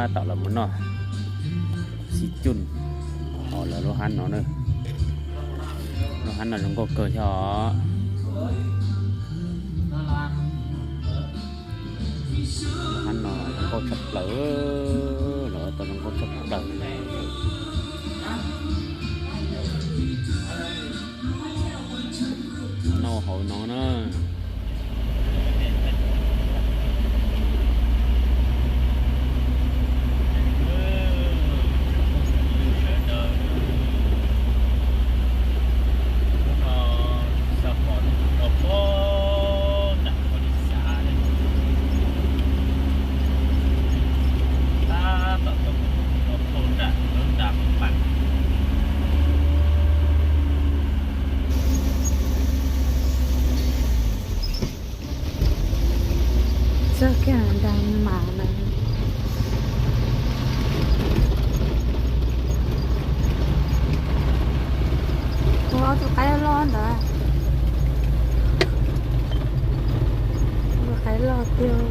Tab tom los mus noj xib cuj hauv lawv lub hab no na. Lub hab no zoo nkauj kawg thiab os. Lub hab no zoo nkauj tshaj plaws, lawv tau zoo nkauj tshaj plaws. Noj hauv no na. Txog kiag nram mam na. Tus qaib loj ntawd, tus qaib loj tiag.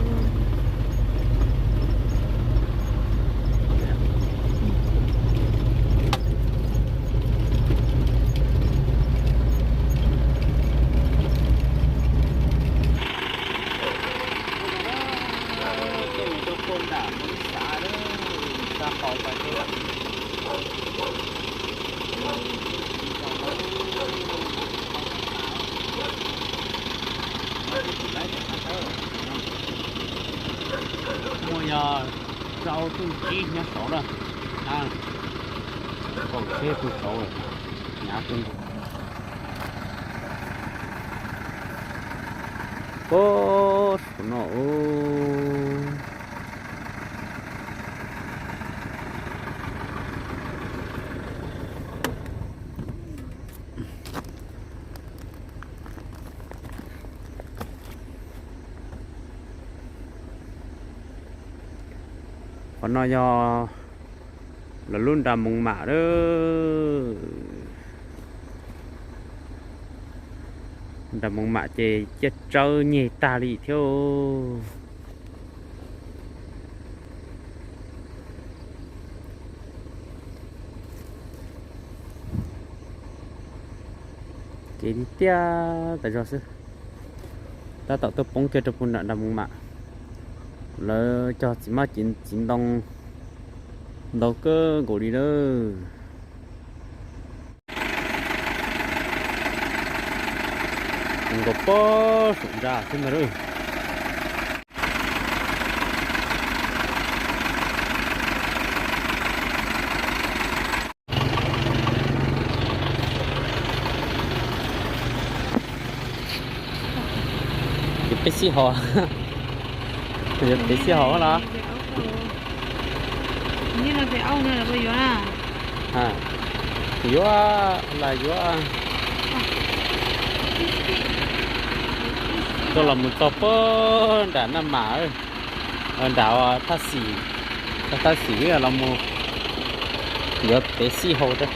Muaj yog rau tus tsib nyob saud na, kaum tsheb pw saud, hnyav kawg nkaus. Pob saum no. Qhov no yog lawv lub nra Moos Mam lawm. Nra Moos Mam ces ciaj tsawb nyeg tag li thiab. Kev tiaj tiaj tas zog xwb. Tab tom tuaj poob kiag rau puag nram nram Moos Mam. Lawv cog txiv maj txiv ntoo ntau kawg nkaus li lawm. Nkaus pob saum nra xwb ntag lauj. Yuav peb xib haus, yuav peb xib haus los? Yuav, yuav las yuav. Tuaj los mus txog puag nram Naj Mam, nram thaj xim, thaj xim los mus yuav peb xib haus rau.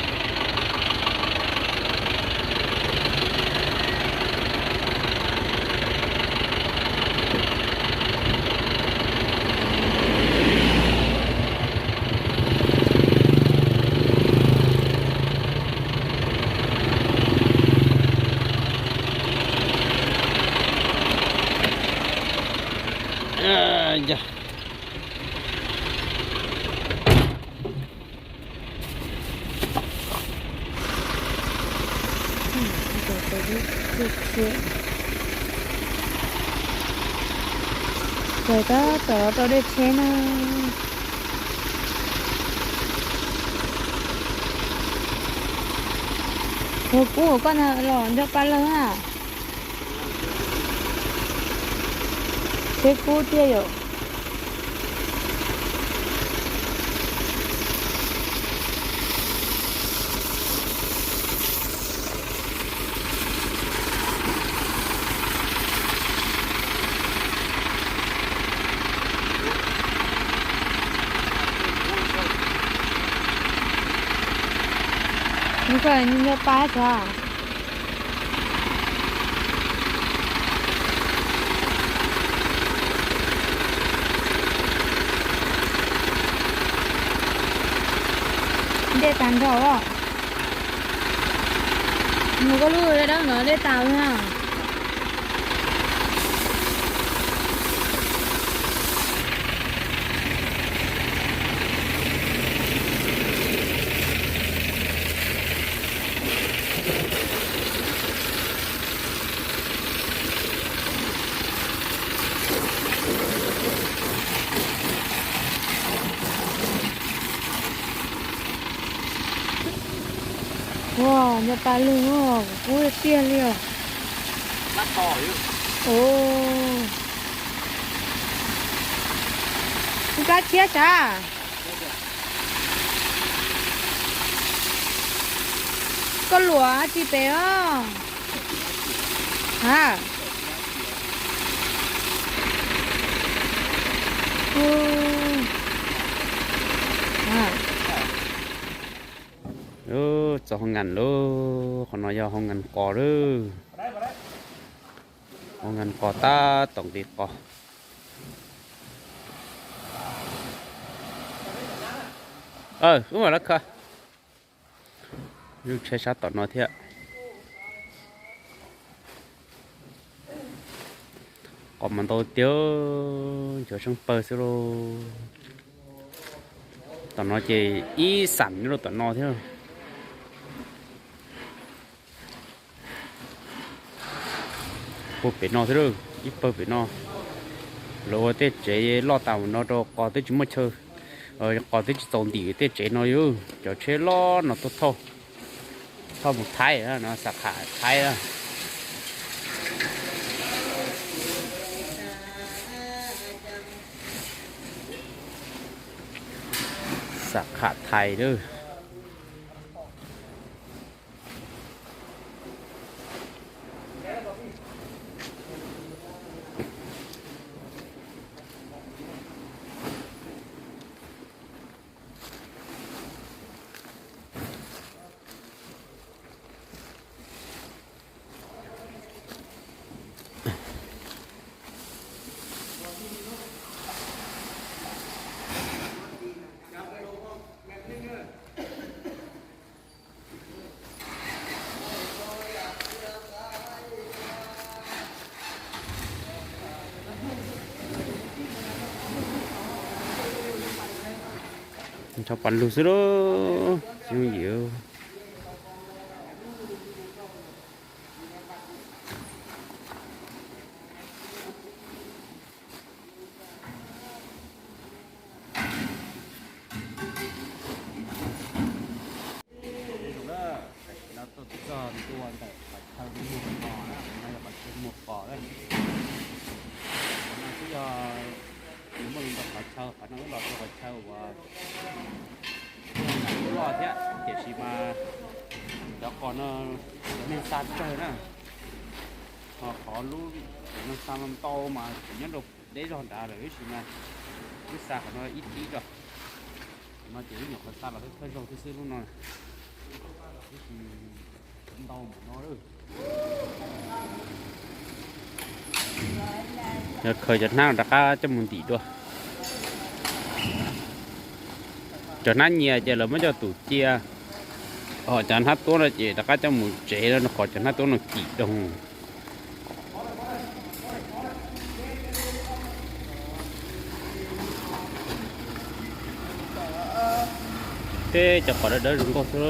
Ces tab tom los rau dej tsheb na. Ua kub koj na los nco pa leeg na. Tsheb kub tiag yom. Nws koj nco pa tso. Dej tag nrho os. Mus koj lub dawb no dej tag na. Ua, nyob pab lug, kub tiag li os. Kub plab tshiab sav. Koj luam tsis pem os. A, txog hoo nkas lawm, qhov no yog hoo nkas qos lawm. Hoo nkas qos tab tom nqis qos. Wb mam li khaws. Lub tsheb sab tom no thiab. Qos mas ntau tiag, nchuav seeb pawg xwb lauj. Tom no ces ib xam nyob rau tom no thiab. Puag pem no thiab, ib pawg pem no. Lawv ua tej tsev loj tas mus no rau qos twb tsis muaj chaw, qos twb tsis txaus ntim tej tsev no yus cov tsheb loj no tuaj thauj, thauj mus Thaib no, Xam Kham Thaib. Xam Kham Thaib lawm. Nrho pas lug xwb lauj, xyov yim. Tam sim no tuaj txog ntua ntawm qhov chaw muag qos na, qhov no yog qhov chaw muag qos na. Qhov no twb yog muaj li ntau qhov chaw, qhov no wb los rau qhov chaw uas loj thiab, tiam sis mas cov qos no cov neeg xa tsawg na, ho qhov lub cov neeg xa ntau mas tseem nyob rau deb zog nrad lawm, tab sis mas wb xa qhov no ib tib rau. Qhov no ces wb nyuam qhuav xa los thawj zaug thiab xwb lub no, tab sis ntau npaum no lawm. Yog khaws cov hnab rov qab coj mus ntim dua. Cov hnab nyias ces lawv muab coj tus cia, ho cov hnab tuab no ces rov qab coj mus tsev rau qhov cov hnab tuab no kim doog. Peb cov qos dawb dawb zoo nkauj xwb.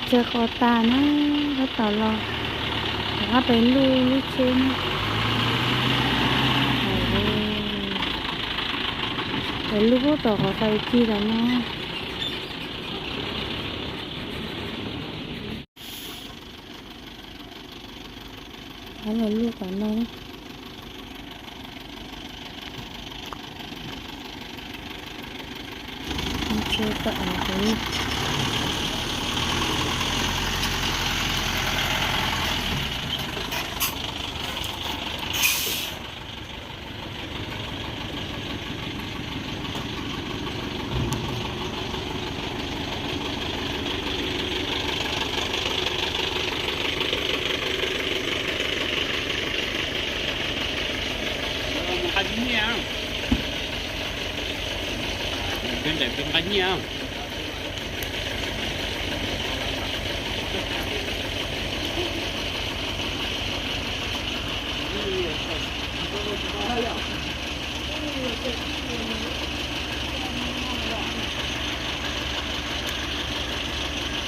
Tsaws qos tas na, tab tom los rov qab pem luj lub tsheb na. Pem luj pub tom qhov fais cig tom no. Rov los luj tom no. Peb ntaus peb nqa nyiaj.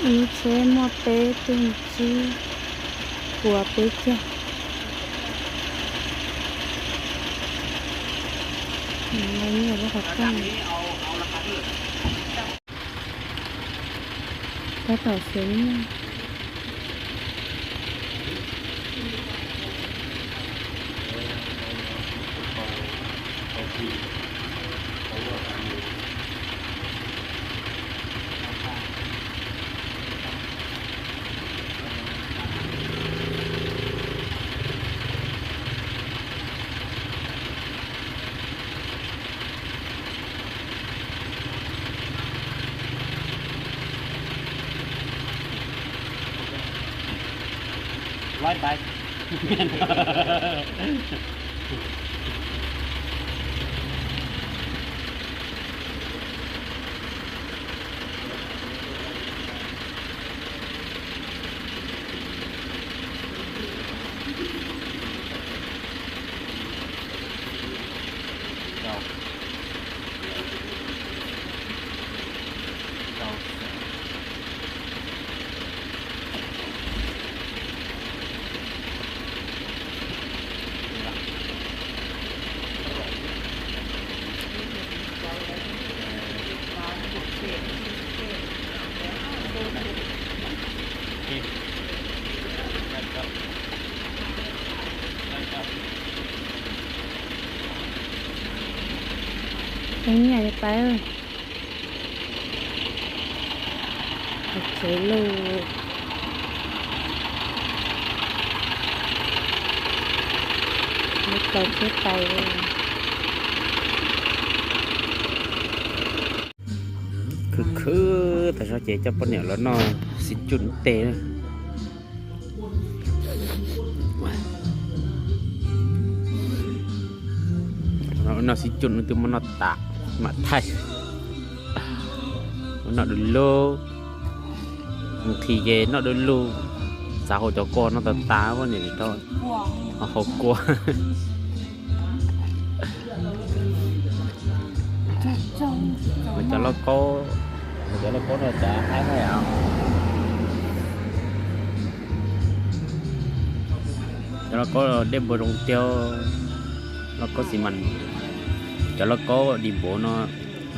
Lub tsheb muaj peb tug tsib puas peb caug. Nqa nyiaj lub qhov rooj. Tab tom xev nyiaj. Right back. Tus nyiaj pais tsev lauj. Lub plaws tsheb pais. Khwv khwv tas zog ces coj poj niam los noj xib cuj ib teg. Noj xib cuj twb muab noj tas mam thaij. Noj du lug, nqhis ces noj du lug, xav haus cov kua noj tas tas poj niam tsis tau haus kua. Cov lauj kaub, cov lauj kaub no cov haib haib os. Cov lauj kaub dej npua zoo tiag, lauj kaub xi mas. Cov lauj kaub di npua no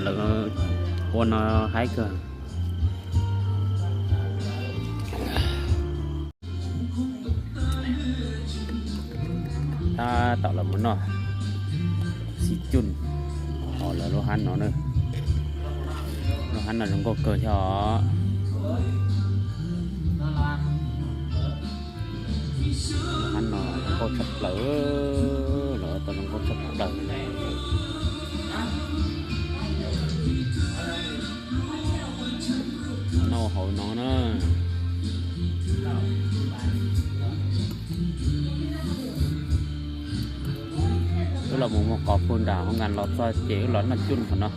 lawv ua no haib kawg. Tab tom los mus noj xib cuj hauv lawv lub hab no na. Lub hab no zoo nkauj kawg thiab os. Lub hab no zoo nkauj tshaj plaws, lawv tau zoo nkauj tshaj plaws. Noj hauv no na. Wb los mus muag qos pug nram hoo nkas los txog ces wb los noj cuj qhov no.